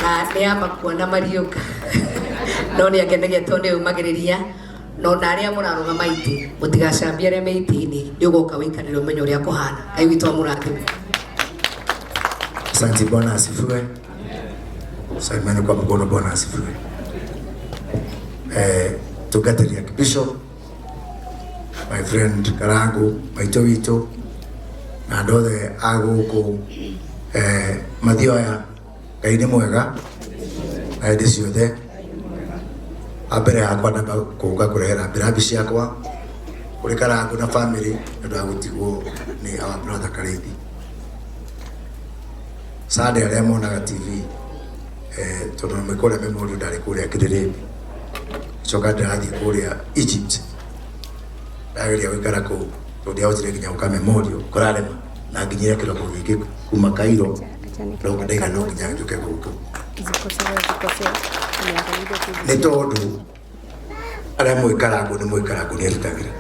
Nĩ ya makua na mariũka no nĩ angenagia tondũ nĩ ũmagĩrĩria no na arĩa mũrarũgama itĩ mũtigacambie arĩa me itĩ-inĩ nĩ ũgoka wĩikarĩre ũmenye ũrĩa kũhana. Ngai witũ amũrathime. Asante, Bwana asifiwe. Salimiane kwa mkono, Bwana asifiwe. Tungatĩria Bishop, my friend Karangu, maitũ witũ na andũ othe a gũkũ Mathioya, Ngai nĩ mwega na hĩndĩ ciothe. Wa mbere yakwa ndamba kũũka kũrehera mbĩrambi ciakwa kũrĩ Karangu na family nĩ ũndũ wa gũtigwo nĩ our brother Karĩithi. Sunday arĩa monaga TV tondũ nĩ kũrĩa Memorial ndarĩ kũrĩa Kĩrĩrĩmbi, coka ndĩrathiĩ kũrĩa Egypt, ndageria gũikara kũu tondũ ndiahotire nginya gũka Memorial kũrarema na nginyire kĩroko gĩkĩ kuma Cairo no ndaiga no nginya njũke gũkũ nĩ tondũ arĩa moĩ Karangu nĩ moĩ Karangu nĩ erutagĩra,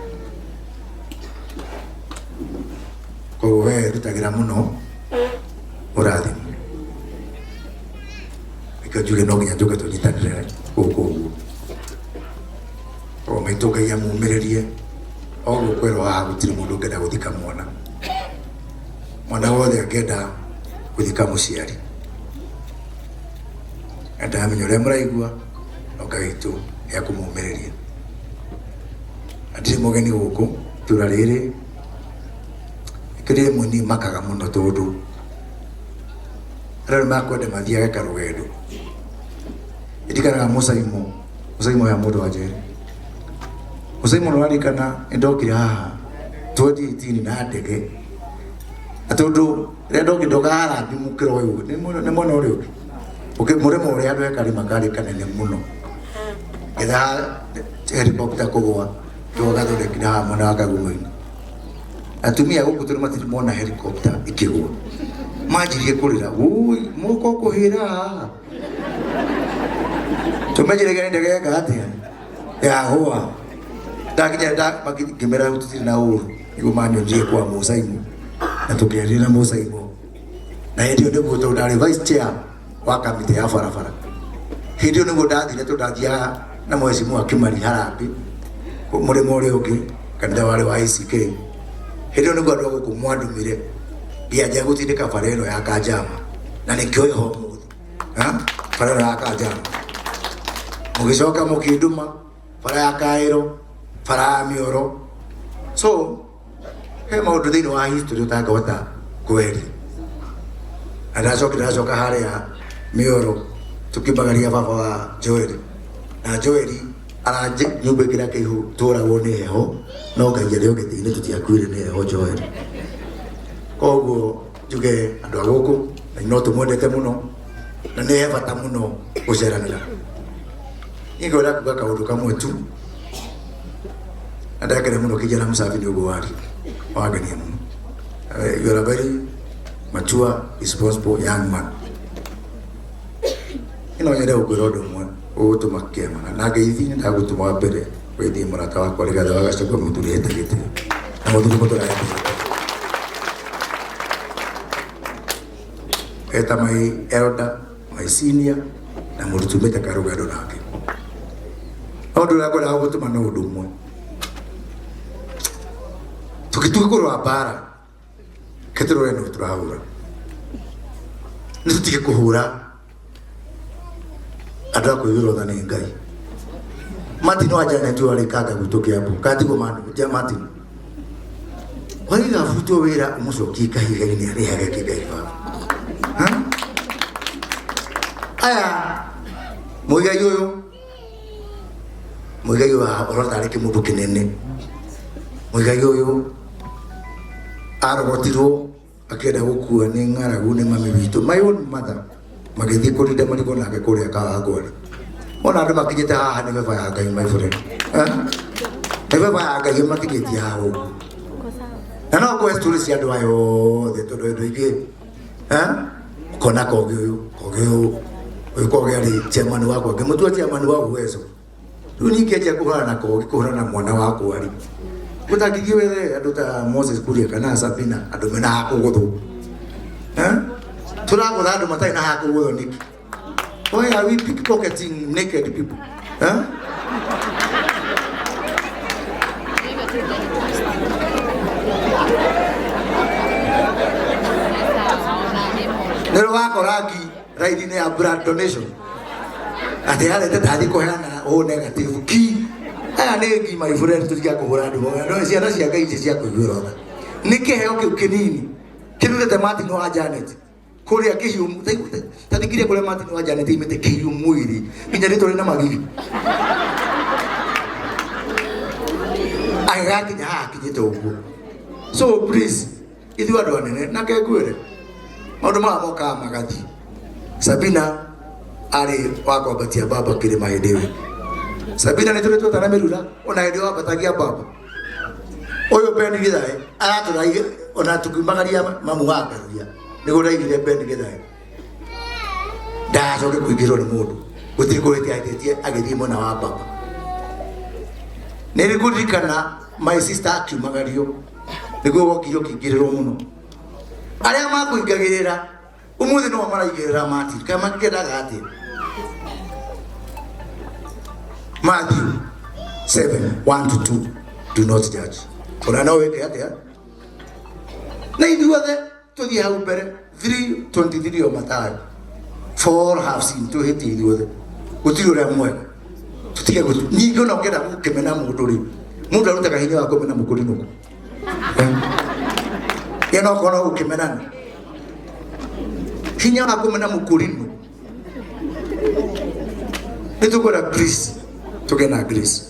koguo we erutagĩra mũno ũrathimo nĩkĩo njuge no nginya njũke tũnyitanĩre gũkũ ũguo. O maitũ Ngai amũmĩrĩrie o ũguo kwĩrwo haha gũtirĩ mũndũ ũngĩenda gũthika mwana, mwana wothe angĩenda gũthika mũciari, na ndamenya ũrĩa mũraigua no Ngai witũ nĩ akũmũmĩrĩria. Na ndirĩ mũgeni gũkũ itũra rĩrĩ, nĩkĩo rĩmwe niĩ makaga mũno tondũ andũ nĩ makwenda mathiage karũgendo. Ndirikanaga Mũcaimo, Mũcaimo ya mũndũ wa Njeri. Mũcaimo nĩ ũraririkana nĩ ndokire haha 2018 na ndege, na tondũ rĩrĩa ndokire ndoka harambĩ mũkĩra ũyũ nĩ mwena ũrĩa ũngĩ mũrĩmo ũrĩa andũ ekarĩma karĩ kanene mũno, getha helicopter kũgũa tũgathondekire haha mwena wa Kagumo-inĩ. Atumia gũkũ tondũ matirĩ mona helicopter ĩkĩgũa manjirie kũrĩra, wũi mũko kũhĩra haha tũmenyire gani ndege yeka atĩa yagũa. Ndakinya ngĩmera tũtirĩ na ũru nĩguo manyonirie kwa Mũcaimo na tũkĩaria na Mũcaimo, na hĩndĩ ĩyo nĩguo tondũ ndarĩ vice chair wa kamĩtĩ ya barabara, hĩndĩ ĩyo nĩguo ndathire tondũ ndathiaga na mheshimiwa Kimari harambĩ mũrĩmo ũrĩa ũngĩ kanitha warĩ wa ACK. Hĩndĩ ĩyo nĩguo andũ a gũkũ mwandũmire ngĩanjia gũtindĩka bara ĩno ya Kanjama na nĩkĩo ĩho ũmũthĩ. Bara ĩno ya Kanjama mũgĩcoka mũkĩndũma bara ya Kaĩro, bara ya Mĩoro. So he maũndũ thĩinĩ wa history ũtangĩhota kweheria, na ndacokire ndacoka harĩa Mĩoro tũkĩmbagaria baba wa Joeli, na Joeli aranje nyũmba ĩkĩra kĩihũ tũragwo nĩ heho, no Ngai arĩ o gĩtĩ-inĩ tũtiakuire nĩ heho Joeli. Koguo njuge andũ a gũkũ na no tũmwendete mũno na nĩ he bata mũno gũceranĩra. Niĩ ngwenda kuga kaũndũ kamwe tu na ndakena mũno kijana Msafi nĩ ũguo waria wangenia mũno. You are a very mature, responsible young man. Ĩno nyende gũkwĩra ũndũ ũmwe ũgũtũma kĩama na ngeithi nĩ ndagũtũma wa mbere wĩthiĩ mũrata wakwa Rigathĩ wa Gachagua mũthuri ete gĩtĩo na mũthuri mũtũrahe gĩtĩo eta my elder, my senior na mũndũ tumĩte karũgendo nake. No ũndũ ũrĩa ngwendaga gũtũma no ũndũ ũmwe, tũgĩtua kũrũa mbara ke tũrore nũ tũrahũra, nĩ tũtige kũhũra andũ a kũiguĩrwo tha nĩ Ngai. Martin wa Janet ũrĩa warĩ kanga gwitũ Kĩambu katiguo ja Martin waiga abutwo wĩra ũmũcokie kahiga-inĩ arĩhage kĩngai baba. Ha? Aya mũigai ũyũ mũigai ũyũ ũrona tarĩ kĩmũndũ kĩnene, mũigai ũyũ arogotirwo akĩenda gũkua nĩ ng'aragu nĩ mami witũ, my own mother, magĩthiĩ kũrinda marigũ nake kũrĩa Kawangware. Ona andũ makinyĩte haha nĩ beba ya Ngai, my friend. Eh? Nĩ beba ya Ngai ĩmakinyĩtie haha ũguo, na no ngũhe story cia andũ aya othe tondũ andũ aingĩ, eh? Ũkona kogi ũyũ, kogi ũyũ, ũyũ kogi arĩ chairman wakwa, ngĩmũtua chairman wa Uwezo. Rĩu niĩ ngĩanjia kũhũrana na kogi, kũhũrana na mwana wakwa rĩ, ũtangĩthiĩ wethe andũ ta Moses Kuria kana Sabina, andũ mena ha kũgũthwo. Eh? Tũragũtha andũ matarĩ na ha kũgũthwo nĩkĩ? Why are we pickpocketing naked people, huh? Nä rå gakora ngi raini-inä ya blood donation atä yarete ndathi kũheana O negative ki aya nä ngi my friend tũtiga kũhũra ndũmo no ciana cia Ngai ici cia kũiguĩra tha nĩ kĩheo kĩu kĩnini kĩrutĩte Martin wa Janet kũrĩa kĩhiũ tathikirie kũrĩa Martin wa Janet imĩte kĩhiũ mwĩrĩ nginya rĩtwa rĩna magigi agĩgakinya haha akinyĩte ũguo. So please, ithuĩ andũ anene na kengwĩre maũndũ maya mokaga magathiĩ. Sabina arĩ wa kwambatia baba kĩrĩma hĩndĩ ĩyo. Sabina nĩ tũrĩ twetana mĩrura ona hĩndĩ ĩyo wambatagia baba ũyũ Ben Githae aratũraire ona tũkiumagaria mamu wa Ngaruiya nĩguo ndaigire Ben Githae ndacoke kũingĩrwo nĩ mũndũ gũtirĩ kũrĩtie ahĩtĩtie agĩthiĩ mwena wa baba. Nĩ ngũririkana my sister akiumagario nĩguo wokire ũkĩingĩrĩrwo mũno arĩa makũingagĩrĩra ũmũthĩ no maraigĩrĩra Martin kana makĩendaga atĩa. Matthew 7 1 to 2, do not judge. Ona no wĩke atĩa na ithuothe tũthiĩ hau mbere 3:23 o Mathayo, for have seen twĩhĩtie ithuothe gũtirĩ ũrĩa mwega tũtige gũtu ningĩ ona ũngĩenda gũkĩmena mũndũ rĩ mũndũ arutaga hinya wa kũmena mũkũrinũkũ ye no korwo gũkĩmenana hinya wa kũmena mũkũrinũ nĩ tũkwenda grace tũgĩe na grace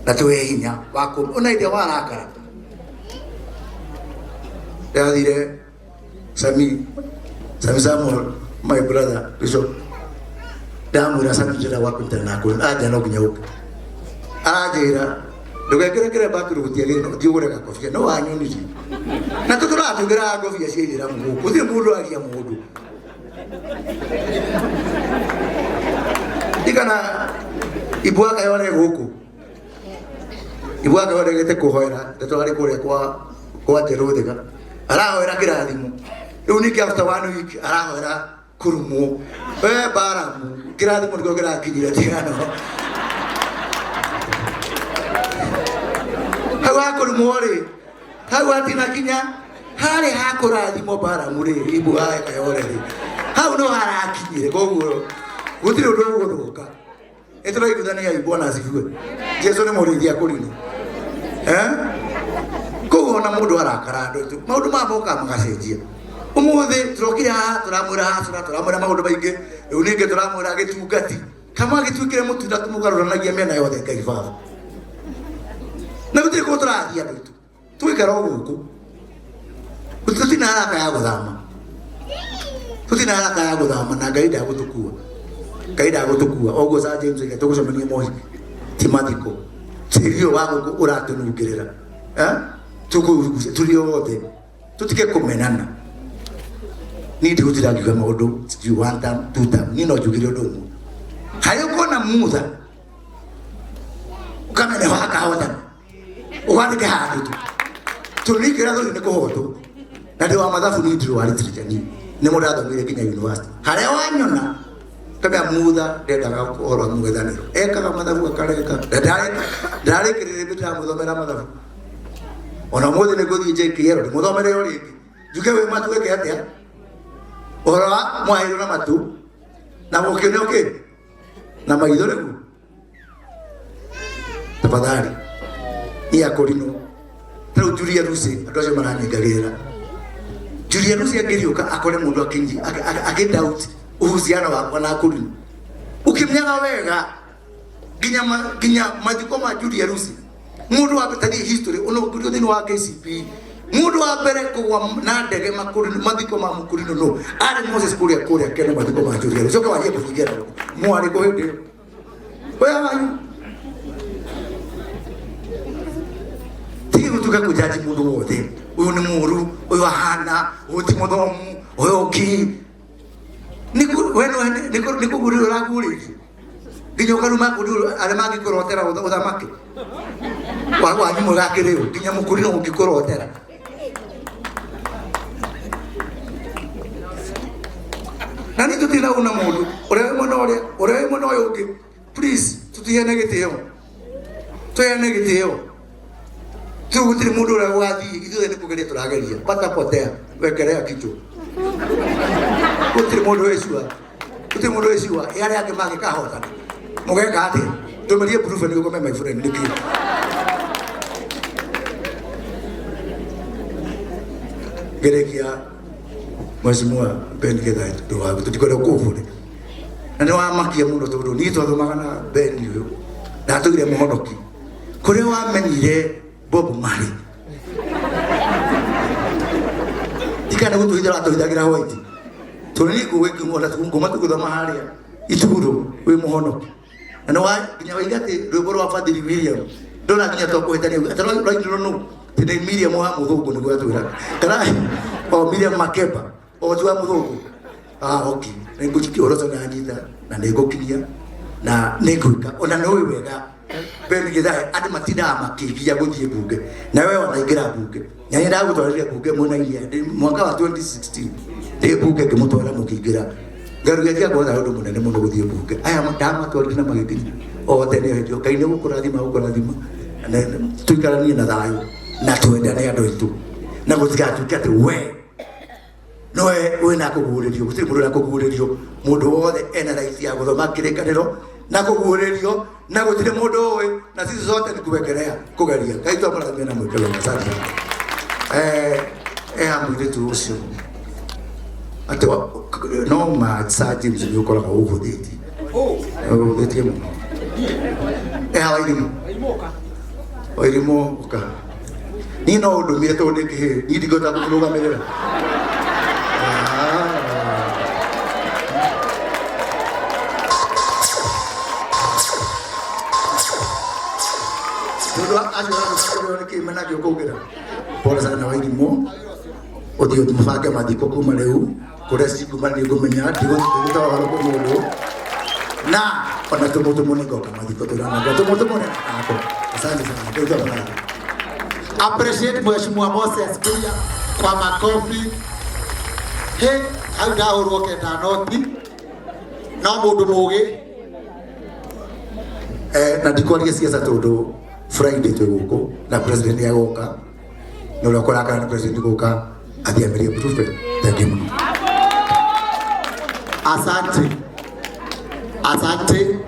na tũhe hinya wa kũ ona hĩndĩ ĩrĩa warakara ndathire Sami Sami Samuel my brother bishop ndamwĩra Sami ndĩrenda gwakũnyitana na kũrĩ anja no nginya ũke aranjĩra ndũgekĩre kĩremba atĩ gũtiagĩrĩire thiĩ ũgũre gakobia no wanyonirie na tũtũratũgĩraga ngobia cia ithĩramu gũkũ gũtirĩ mũndũ aria mũndũ ikana ibwaka yore gũkũ ibwaka yore gĩte kũhoera ndeto harĩ kũrĩa kwa kwa Njerũthĩga arahoera kĩrathimo rĩu ningĩ after one week arahoera kũrumwo we Baramu kĩrathimo nĩkĩo kĩrakinyire tigano hau hakũrumwo rĩ hau hatinakinya harĩ hakũrathimwo Baramu rĩ ibu kayore rĩ hau no harakinyire koguo gũtirĩ ũndũ ũgũthũka nĩtũraiguithania Bwana asifiwe. Jesu nĩ mũrĩithia kũrinũ eh koguo ona mũndũ arakara andũ aitũ maũndũ maya mokaga magacenjia ũmũthĩ tũrokire haha tũramwĩra hacũra tũramwĩra maũndũ maingĩ rĩu ningĩ tũramwĩra gĩtungati kama gĩtuĩkire mũtunda tũmũgarũranagia mĩena yothe Ngai baba na gũtirĩ kũndũ tũrathiĩ andũ aitũ tũgũikara o gũkũ tũtirĩ na haraka ya gũthama tũtirĩ na haraka ya gũthama na Ngai ndagũtũkua Ngai ndagũtũkua oguo Sir James oiga tũgũcemania mohiki ti mathiko tĩri ũyũ wa gũkũ ũratũnungĩrĩra eh tũkũgucia tũrĩ othe tũtige kũmenana niĩ ndigũtinda ngiuga maũndũ sijui one term two term niĩ no njugire ũndũ ũmwe harĩa ũkuona mutha ũkamenya wakahotana ũgandĩke handũ tu tũringĩra thũri nĩ kũhotwo na ndĩ wa mathabu niĩ ndirĩ wa literature niĩ nĩ mũndũ athomire nginya university harĩa wanyona kamenya mutha ndendaga ũhoro wa mũng'ethanĩro ekaga mathabu akareka ndarĩkĩrĩria ndĩramũthomera mathabu ona ũmũthĩ nĩ ngũthiĩ JKL ndĩmũthomere o rĩngĩ njuke wĩ matu ĩke atĩa ũhoro wa mwaheirwo na matu na mũkĩonio kĩ na maitho rĩu tafadhali niĩ akũrinwo ta rĩu Julia Lucy andũ acio maranyingagĩrĩra Julia Lucy angĩriũka akore mũndũ akĩ doubt uhusiano wakwa na akũrinwo ũkĩmenyaga wega nginya nginya mathiko ma Julia Lucy mũndũ wa mbere tarĩ history ona ũngĩũrio thĩinĩ wa KCP mũndũ wa mbere kũgwa na ndege makũrinũ mathiko ma mũkũrinũ no arĩ Moses kũrĩa kũrĩa kene mathiko ma Julia Lucy ũke wanjie kũnyingĩra mwarĩ kũ hĩndĩ ĩyo. Where are you? Tige gutuka kujaji mundu wothe uyu ni muru uyu ahana uyu ti muthomu uyu ki nikugurira uragurĩrio nginya ũkaruma kũndũ arĩa mangĩkũrotera ũthamaki wanyu mũgakĩrĩo nginya mũkũrinũ ũngĩkũrotera na nĩ tũtirĩ na una mũndũ ũrĩa wĩ mwena ũrĩa. Ũngĩ, please, tũtiheane gĩtĩo, tũheane gĩtĩo. Rĩu gũtirĩ mũndũ ũrĩa ũgathiĩ, ithuothe nĩ kũgeria tũrageria. Pata potea, wekelea kichwa. Gũtirĩ mũndũ wĩcua, gũtirĩ mũndũ wĩcua. Ĩ arĩa angĩ mangĩkahotana mũgeka atĩa? Ndũmĩrie Brufen ũkome, my friend, nĩkĩ? Ngĩrĩkia, Mheshimiwa Ben Githae, tondũ waku tũtikwenda kũhũre na nĩ wamakia mũno, tondũ niĩ twathomaga na Ben ũyũ, ndatũire mũhonoki kũrĩa wamenyire Bob Marley. Tikana gũtũhitha, ratũhithagĩra white, tondũ niĩ ngũgĩkiuma na ngũma tũgĩthoma harĩa ituro wĩ mũhonoki, na nĩ wa nginya waiga atĩ rwĩmbo rwa Fadhili William ndona nginya twakũhĩtania atĩ rwainirwo nũ, atĩ nĩ Miriam wa mũthũngũ nĩguo atwĩraga, kana o Miriam Makeba o ti wa mũthũngũ. Ah, okay, nĩ ngũchikia ũhoro ũcio nanyita na nĩ ngũkinyia na nĩ ngwĩka. Ona nĩ ũĩ wega, Ben Githae, andũ matindaga makĩgia gũthiĩ mbunge, na we wanaingĩra mbunge na nĩ ndagũtwarire mbunge mwena-inĩ mwaka wa 2016, ndĩ mbunge ngĩmũtwara mũkĩingĩra. Ngarugia ndiakwenda ũndũ mũnene mũno gũthiĩ mbunge, aya ndamatwarire na magĩkinya othe. Nĩ hĩndĩ Ngai nĩ gũkũrathima, gũkũrathima na tũikaranie na thayũ na twendane andũ aitũ, na gũtigatuĩke atĩ we nowe wĩna kũguũrĩrio. Gũtirĩ mũndũ ũrĩa kũguũrĩrio, mũndũ wothe ena right ya gũthoma kĩrĩkanĩro na kũguũrĩrio, na gũtirĩ mũndũ ũĩ, na sisi zote ni kuwekelea kũgeria. Ngai twamũrathime na mwĩke wega. Asante sana. Eh, mũirĩtu ũcio atĩ no ma Sir James nĩ ũkoragwo ũhũthĩtie, ũhũthĩtie mũno. Wairimũ, Wairimũ, ũka. Niĩ no ũndũmire tondũ ndĩ kĩhĩĩ, niĩ ndingĩhota kũmũrũgamĩrĩra. Ah. Tondũ acio ararũgamĩrĩrwo nĩ kĩĩ menakĩo kũngĩra. Pole sana Wairimũ, ũthiĩ mũbange mathiko kuma rĩu kũrĩa cikuma nĩ ngũmenya, ndigũtwara ũhoro kwĩ mũndũ, na ona tũmũtũmũ nĩ ngoka mathiko tũrananga tũmũtũmũ nĩ ako. Asante sana. Ngai twamũrathime. Appreciate Mheshimiwa Moses Kuria kwa makofi. He, hau ndahũrwo kenda noti no mũndũ mũgĩ. Na ndikwaria siasa tondũ Friday twĩ gũkũ na president agoka, na ũrĩa ũkũrakara nĩ president gũka athiĩ amirie Brufen. Thank you mũno. Asante, asante.